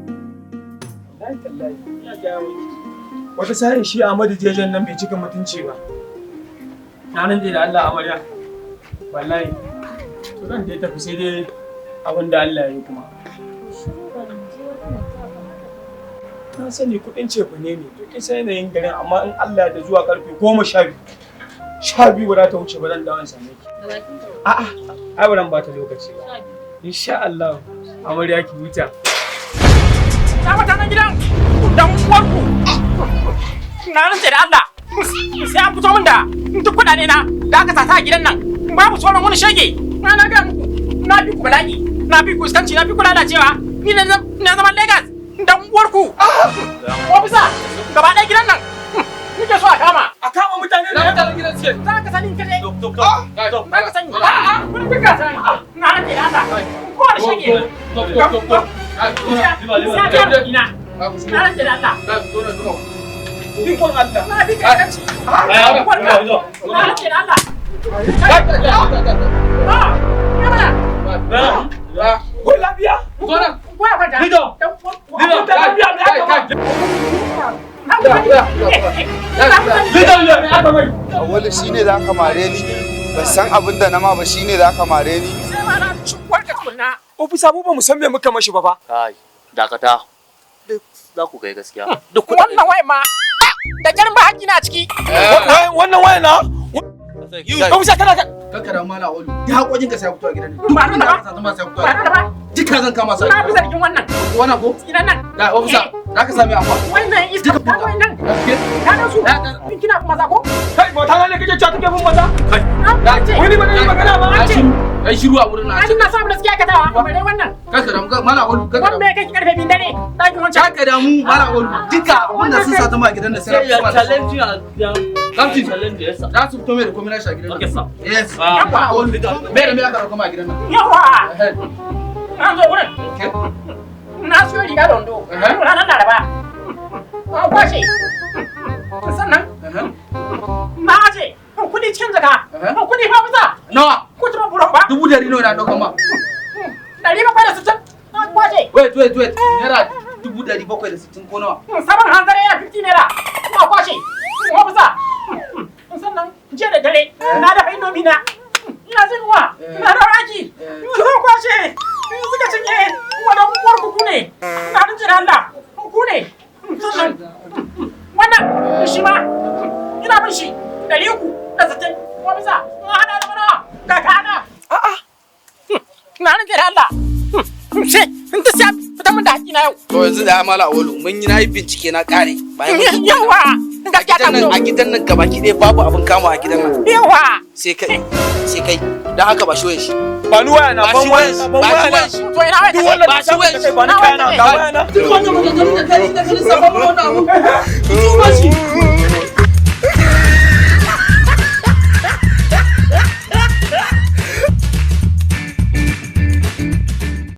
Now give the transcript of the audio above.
Wallahi tallahi, ina gaya miki. Wata sa'in shi Ahmadu Jejen nan bai cika mutunci ba. Na rantse da Allah, amarya. Wallahi. To, zan dai tafi, sai dai abin da Allah ya yi kuma. Na sani kuɗin cefane ne, to kin san yanayin garin, amma in Allah da zuwa karfe 12, 12 ba za ta wuce ba, zan dawo in same ki. A'a, ai ba zan bata lokaci ba. Insha Allah, amarya, ki huta. Na mutanen gidan dan uwarku. Na rantse da Allah. Sai an fito min da duk kuɗaɗe na da aka sata a gidan nan. Babu sauran wani shege. Na ga muku. Na fi ku bala'i. Na fi ku iskanci, na fi ku lalacewa. Ni na zama Lagos. Dan uwarku. Ofisa, gaba ɗaya gidan nan nike so a kama. A kama mutane Na mutanen gidan suke. Za ka sani kaje. Stop, stop, stop. Za ka sani. A'a, kun duka sani. Na rantse da Allah. Kowane shege. Stop, stop, stop, stop. Sai biya kuɗi na. Na rantse da Allah. Ikon Allah. Na fi kankanci. Na rantse da Allah. Ah, ya mana. Wai lafiya? Ko ya kwanta. Lido. Dan uwar- Lido, lafiya me aka mai? Na ku sani. Na ku sani. Lido, me aka mai? Awwalu, shine za ka mare ni? Ban san abin da na ma ba, shine za ka mare ni? Sai ma na ci uwarka tukunna. Ofisa, mu ba mu san me muka mashi ba fa. Kai, dakata. Duk za ku kai gaskiya. Duk kuɗaɗe. Wannan wayan ma da kyar ba haƙƙi na ciki. Wannan waya na? Ofisa, kana ka Kakka da mala Awwalu. Duk haƙoƙin ka sai ya fito a gidan nan. Ba nuna ba. Ka zama sai ya fito a Ba gidan nuna ba. nan. Duka zan kama su. Na fi zargin wannan. Wannan ko? Tsinan nan. Da ofisa, za ka sami akwa. Wannan iska ka ga wannan. Ka ga su. In kina kuma maza ko? Kai, mata ne kake cewa take bin maza? Na ce. Wani ba ne magana ba. An ce. Ai shiru a wurin nan. An na samu da suke aikatawa. Bare wannan. Kakka da mala Awwalu, kakka Wanda da. ya kai ki karfe 2 dare. Ɗakin wancan. Kakka da mu mala Awwalu. Duka abin da sun sata ma a gidan nan sai Ya ya fito. challenge ya. Captain. Challenge, yes sir. Za su fito mai da komai na shi a gidan nan. Okay sir. Yes. Ah. Mala Awwalu, me da me aka dauka ma a gidan nan? Yawa. Eh, An zo wurin. Okay. Na siyo riga da wando. Ranar Laraba. An kwashe. Sannan na aje kuɗi cikin jaka. Kuɗi fa bisa. Nawa? Kuɗi ba buron ba. 100,000 nawa na dauka ma? 760. An kwashe. Wait, wait, wait. Naira 760 ko nawa? Sabon hanzari yana 50 naira. Na kwashe. Ofisa. Sannan jiya da dare na dafa indomi na. Ina jin uwa. Na dawo aiki. Sun kwashe. Suka cinye. Wannan uwar ku ne. Na rinjin Allah. Ku ne. Sannan wannan shi ma ina bin shi 360. Ofisa. Na hada da mana. Ga kana. A'a. Na rinjin Allah. Sai in ta siya fitar min da haƙƙina yau. To, yanzu da mala Awwalu mun yi, nayi bincike na kare. Bayan mun Yawa. Gaskiya ta gidan nan, a fito. gidan nan gabaki ɗaya babu abin kama a gidan nan. Yawa. Sai kai, sai kai. Don haka ba shi wayan shi. Ba ni waya na, Ba ban shi waya wayan na, shi. ban Ba waya shi na. wayan shi. To, ina wai Duk take? wannan Ba shi wayan da shi. kai, ba ni kayana, ga waya na. Duk wannan maganganun da kai da kai lissafa mana wannan abu. Duba shi.